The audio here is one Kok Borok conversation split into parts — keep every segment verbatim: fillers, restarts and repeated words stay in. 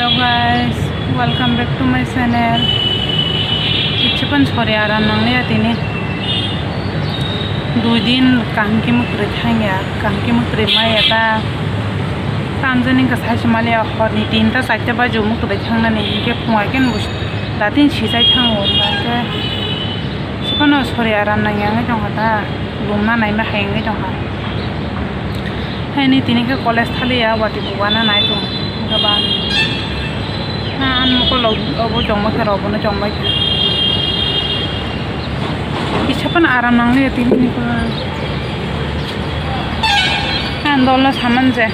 Hello guys, welcome back to my channel. Kichipon sori aram nangliya tini. Dui din kaham khe mwtwrwi thangya, kaham khe mwtwrwi maya ta. Tamjani ka sai se maliya horni tinta charta bajo mwtwrwi thangnani hinkhe phunga khe datin sijai thango hinkhe. Sipano sori aram nangya wngwi tongkha ta, lungna naima hai wngwi tongkha. Haini tini khe college thaliya, watwi bo wana nai tong khe ba. Ang mokol rok obo chongma khe rw bono chongbai kha. Kisa phano aram nangliya tini ni khe. Ang dolno saman je.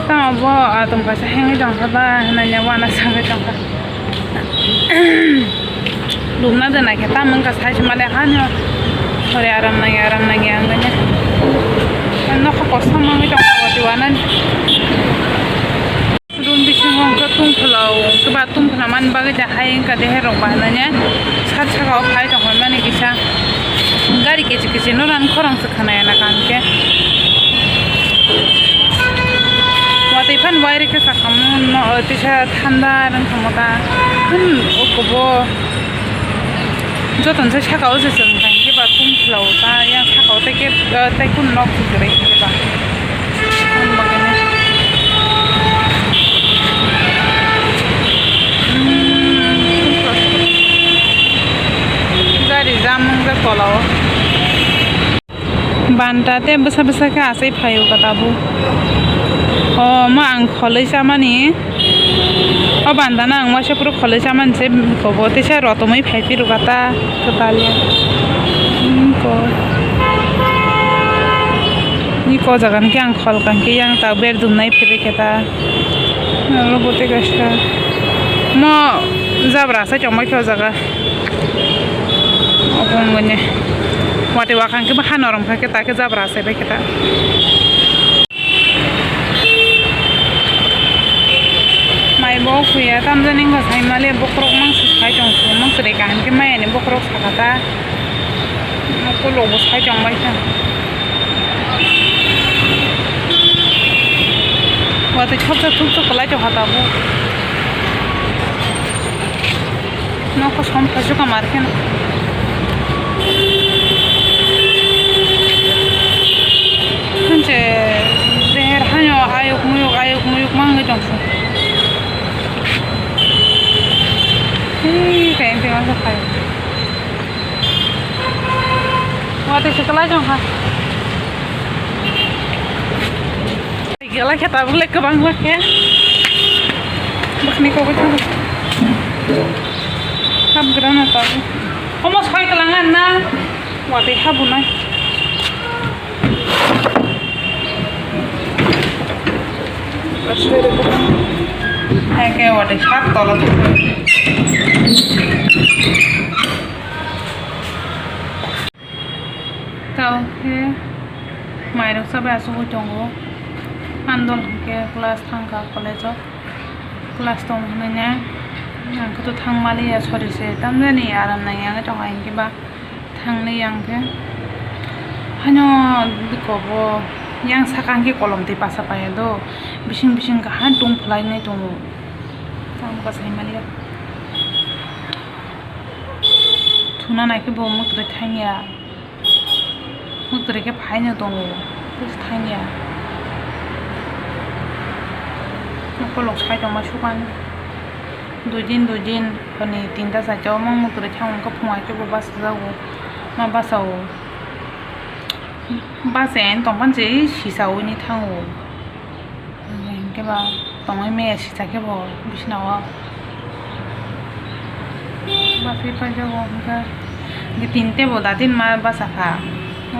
Tamo bo atom kaisa hengwi tongkha ba hinwi wana sagwi tongkha. Lubna de naikhe tamo wngkha sai se male hano sori aram nangya aram nangya wngwi ne. Nokha kosom wngwi tongkha watwi wanani. Room bisingo wngkha tungphla o, wngkha ba tungphla mani bagwi da hai wngkha de hai rok ba hinwi ne. Sat saka o phai tongkha mani kisa gari kichi kichi no ran khorang se khwnaya na kaham khe. Watwi phan wire khe sakamo no, tisa thanda rwngthamo ta. Phan o kubo joto se saka o se chwng kaham khe ba tungphla o ta, yang saka o tei khe, tei kun nok se kwrwi khe ba. Ang bagwi no. Hmm, gari jam wngjak tola o. Banta tei bwsa bwsa khe achai phaio kha tabuk. O, omo ang kholwi chamani. O banta no ang waisa phuru kholwi chamani se kobo teisa rotomwi phai phiro kha ta kwtal ya. Niko. Niko jaga hwnkhe ang khol kaham khe yang ta ber dumnai phirwi khe ta. Aro bo tei kaisa. Mo jabra sai tongbai khe o jaga. Obo wngwi ne. Watwi wakhang khe bo ha norom kha khe ta khe jabra sai bai khe ta. Mai bo khuya tamjani wngkha sai male bokhorok mangsi sai tong khe mangsi rai kaham khe maya ni bokhorok saka ta. Ukulok bo sai tong bai kha. Watwi thopsa thopsa kwlai tongkha tabuk. Nokho som khaisukha mar kheno. Hanse deher haino ayuk muyuk ayuk muyuk mangwi tongkha. Hei, kayang tei masa khayo. Watwi se kwlai tongkha. Gela khe tabuk le kwbang ma khe. Bakni kok thang. Hap grana tabuk. Omo soi kwlanga na. Watwi habunai. Hai khe watwi sap tola. Tao khe mairok chabai achugwi tongo. Andol hwnkhe class thangkha college-o. Class tong hwnwi ne ang khe to thang maliya, sori se tamjani aram nangya wngwi tongkha hinkhe ba thangnai ang khe. Haino kobo yang saka hwnkhe kolom twi pasa paiya do, bising bising kaham tong phlainai tongo. Tamo kasai maliya. Thuna nai khe bo mwtwrwi thangya. Mwtwrwi khe phaino tongo, thangya. Ukolok sai tongma sukani. Dui din, dui din, hwnwi tinta charta omo mwtwrwi thang wngkha, phunga khe bo bachajago, ma bachao. Bachai ani tongphani se sisa uni thango. Hinkhe ba tongwi maya sisa khe bo bisina o. Bachai paijago hinkhe tini tebo datin ma bachakha. O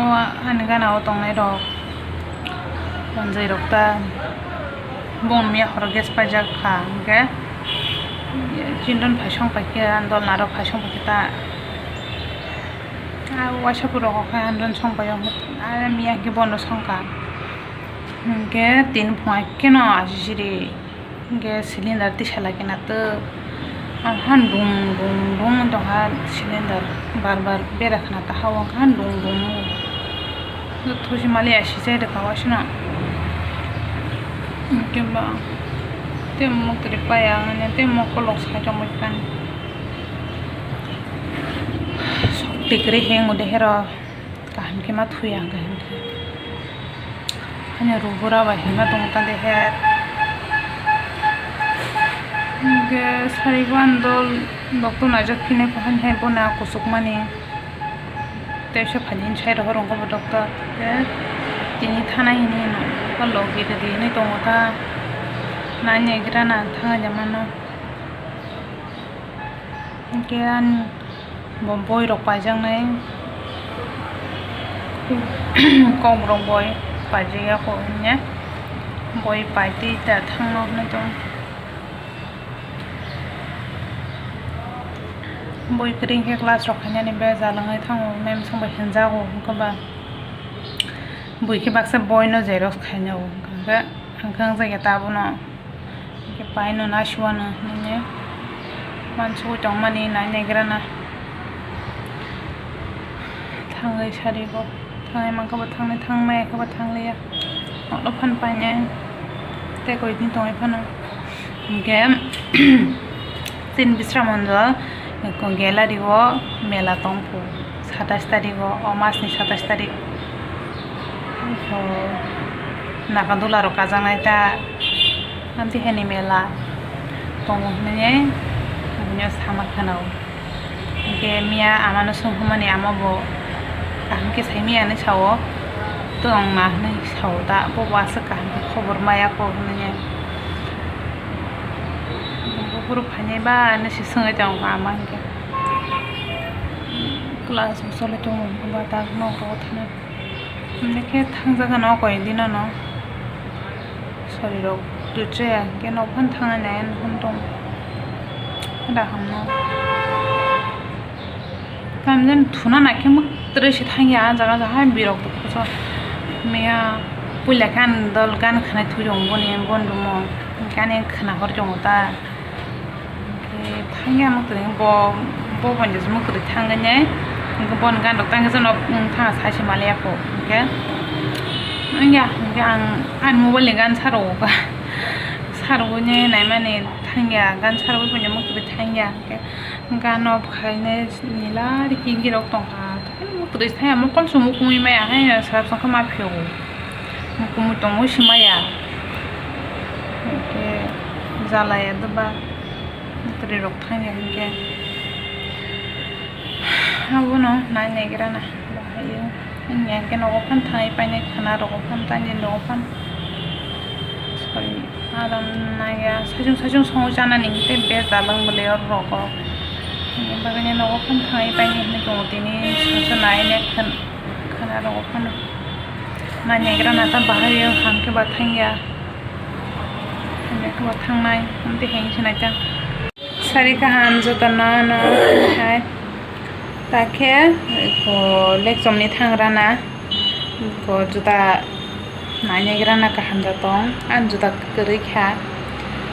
ani gana o tongnai rok, bonjoi rok ta bongni miya horo gas paijak kha hinkhe chindon phai song paikhe dol narok phai song paikhe ta. Ah, waisa puro kok khe andon song paio, ah, miya khe bono songkha. Hinkhe tini phunga keno asisiri hinkhe cylinder tisa lagina tw. Ang han dung dung dung tongkha cylinder bar bar bera khna taha o ang khan dung dung. Thusi mali asisai rwkha waisano. Hinkhe ba. Tei mok twi paya ang, tei mok kolok sai tongbai kha. Sok tikri heng ude hero kaham khe ma thuya ang kaham khe. Hanya rubura bai hima tong ta de he. Hingke sari bo ang dol doctor naijak phine kaham hai bo na kusuk mani. Tei se phaini sai rohor wngkha bo doctor. Tei tini thana hini hino, o logi rwdi hinui tongo ta. Nai naigra na thangya mano. Hingke ani bo boi rok paijaknai. Kok rok boi paijak ya kok hingya. Boi paitwi da thangno hinui tongo. Bui kwrwi khe class rok khainani bejal wngwi thango, ma'am songbai hinjago, hwnkhe ba bui khe baksa boino xerox khainao, hwnkhe hwnkhai wngjak ya ta abono, hwnkhe paino nasiwano hinwi wansugwi tongmani nai naigrana. Thangwi sarigo, thangwi mankha bo thangnai, thangmaya khe bo thangliya, nono phan painai tei koi din tongwi phano. Hingke chini Bisramganj o gallery o mela tongphu, satais tarik o, o mas ni satais tarik o Nagadula rok kajaknai ta, amtwi hani mela tongo hinui buino sama khwnao. Hingke miya amano songphumani, ama bo kaham khe saimaya hinui sao, tongna hinui sao da, bobo aswk kaham khe khobor maya kho hinui. Buphuru phainai ba hinui se swngwi tongo ama hingke. Class bo choli tongo hwnkhe ba tak nok rogo thangwi. Hwnwi khe thangjakgano koi dinono. Sorirok twi chaya hwnkhe nok phano thangna nai ani phone tong. Dahamno. Tamjani thuna naikhe mwktwrwi se thangya ah jaga jahai birok tongkha. Miya puila khe ani dol gan khwnai thwi tongo boni, boni room o. Hwnkhe ani khwna hor tongo ta. Hwnkhe thangya mwktwrwi bo, bo boni mwktwrwi thangwi nai. Hwnkhe boni gan rok tangkhe jono thangna sai se maliya kho. Hwnkhe wngya, hwnkhe ang ani mobile ni gan sa rwo kha. Sa rwgwi nai naimani thangya, gan sa rwgwi puila mwktwrwi thangya. Hwnkhe gano bwkhainai nila ri kingi rok tongkha. Mwktwrwi thangya, mokol se mukumui maya, hai swrap songkha ma phiyok. Mukumui tongwi se maya. Hwnkhe jalaya doba. Mwktwrwi rok thangya hwnkhe. Abono nai naigrana bahai o. Wngya hwnkhe nogo phano thangwi painai khwna rogo phano tangwi nogo phano. Sorry, aram naiya saichung saichung songwi chanani hwnkhe bejal wng bwlai oro rogo. Hwnwi bagwino nogo phano thangwi painai hinwi tongo tini songsa nainai khwna rogo phano. Nai naigrana ta bahai o hwnkhe ba thangya. Hwnkhe ba thangnai, amtwi hai wngse naitang. Sari kaham jotono no hai. Takhe ko lekchomni thangrana ko juta nainegrana kaham da tong. Ang juta kwrwi kha.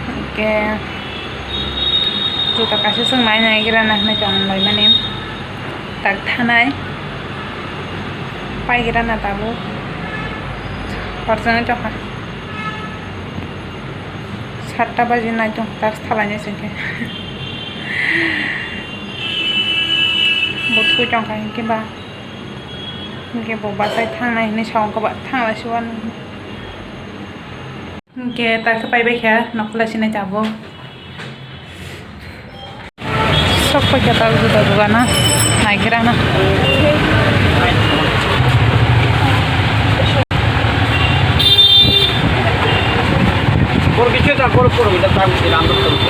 Hwnkhe juta kaisa chwng nainegrana hinwi tong laimani. Tak thanai. Paigrana tabuk. Horchangwi tongkha. Satta baji nai tong, tak thalainai se khe. Bo thwi tong kha hinkhe ba. Hinkhe bo bachai thangnai hinwi sa wngkha ba, thanglai se uanw. Hinkhe tak khe paibai kha, nokhorlai sinai tabuk. Sok paikha ta juda dogano naigrana.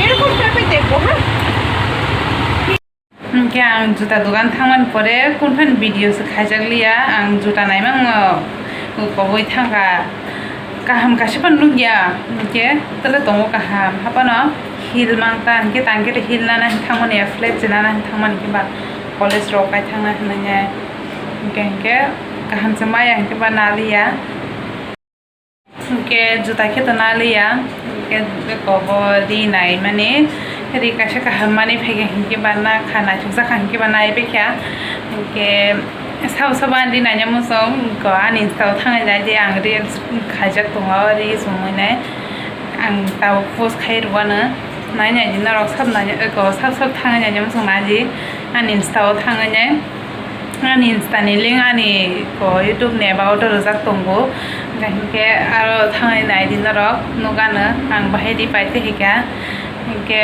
এরকম টাইপের দেখবো, হ্যাঁ। Hinkhe ang juta dogan thangmani pore kunphani video se khaijak liya, ang juta naimang koboi thangkha. Kaham kaisa phano nukya, hinkhe tele tongo kaham. Haphano heel mangta, hinkhe tangkhe heel nana hinwi thangmani ya, flat se nana hinwi thangmani, hinkhe ba college rok kai thangna hinwi ya. Hinkhe, hinkhe kaham se maya, hinkhe ba naliya. Hinkhe juta khe to naliya, hinkhe kobo ri naimani, ri kaisa kaham manwi phaikha, hinkhe ba nakha naithokjakha, hinkhe ba naibaikha, hinkhe. Sabo sabo ani ri naina muchung, ko ani Insta o thangwi nai di, ang reels khaijak tongo, ri chumui nai. Ang tabuk post khai rwano, nai nai di norok sab nai, eko sab sab thangwi nai di muchung nai di, ani Insta o thangwi nai, ani Insta ni link ani ko YouTube ni about o rwjak tongo, hinkhe aro thangwi nai di norok nukgano ang bahai di paitwi hika, hinkhe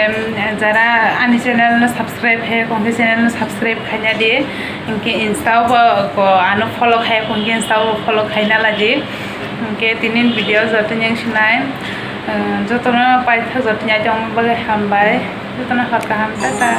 jara ani channel no subscribe hai khe channel no subscribe khaina di, hinkhe Insta o bo ko ano follow khai khe Insta o follow khaina lai di. Hinkhe tini video joto ni wngsinai, eh, jotono paithak joto ni aitong bagwi hambai, jotono hor kaham, tata.